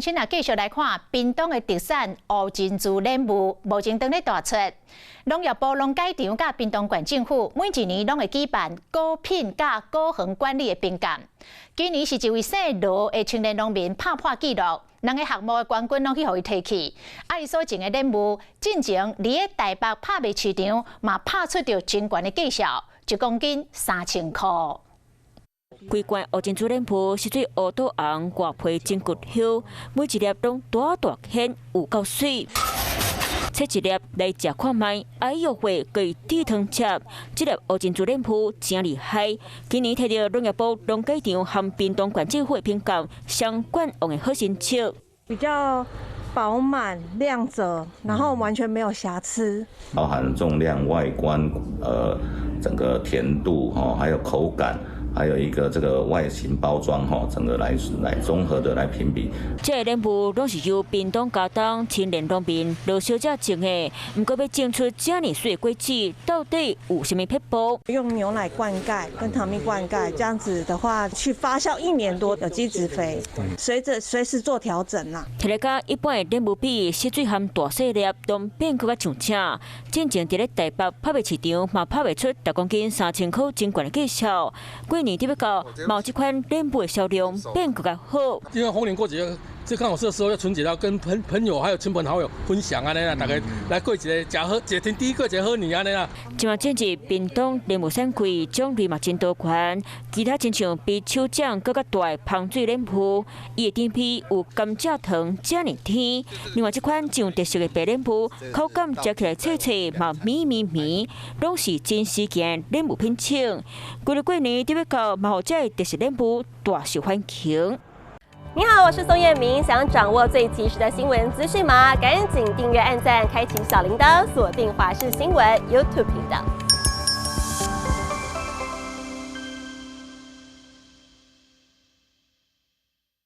鄉親啊，繼續來看屏東的特產烏珍珠蓮霧，目前當咧大出。農業部農改場佮屏東縣政府每一年攏會舉辦果品佮果園管理的評鑑。今年是一位姓羅的青年農民拍破紀錄，兩个項目的冠軍攏去予伊提去。啊，伊所種的蓮霧，進前佇咧台北拍賣市場嘛拍出著真懸的價數，1公斤3000箍。規罐烏珍珠蓮霧色水烏肚紅，外皮真骨香，每一粒攏大大顯，有夠媠。切一粒來食看覓，哎喲喂，過甜糖汁。這粒烏珍珠蓮霧真厲害，今年摕著農業部農改場和屏東縣政府的評鑑，雙冠王的好成績。比較飽滿亮澤，然後完全沒有瑕疵。包含重量、外觀、整個甜度，哈，還有口感。還有一個這個外形包裝吼，整個來綜合的來評比。這個蓮霧攏是由屏東佳冬青年農民羅小姐種的，毋過欲種出遮爾媠的果子，到底有啥物撇步？用牛奶灌溉跟糖蜜灌溉，這樣子的話，去發酵一年多，有機質肥，隨着隨時做調整啦。摕來佮一般的蓮霧比，色水和大細粒攏變閣較上正。進前佇咧台北拍賣市場嘛拍賣出10公斤3000箍真懸的價數。過年特別到，某這款蓮霧的銷量變閣較好。因為逢年過節，這剛好這時候要春節，要跟朋友還有親朋好友分享按呢啦，大家來過一个食好，一個天地過一个好年按呢啦。這馬進入屏東蓮霧產季，種類嘛真多款，其他親像比手掌閣較大的芳水蓮霧，伊的甜皮有甘蔗糖遮爾甜。另外這款真有特色的白蓮霧，口感食起來脆脆嘛綿綿綿，攏是真稀奇的蓮霧品種。過了過年特別到，嘛予這个特色蓮霧大受歡迎。你好，我是宋燕明。想掌握最及時的新聞資訊嗎？趕緊訂閱、按讚、開啟小鈴鐺，鎖定華視新聞 YouTube 頻道。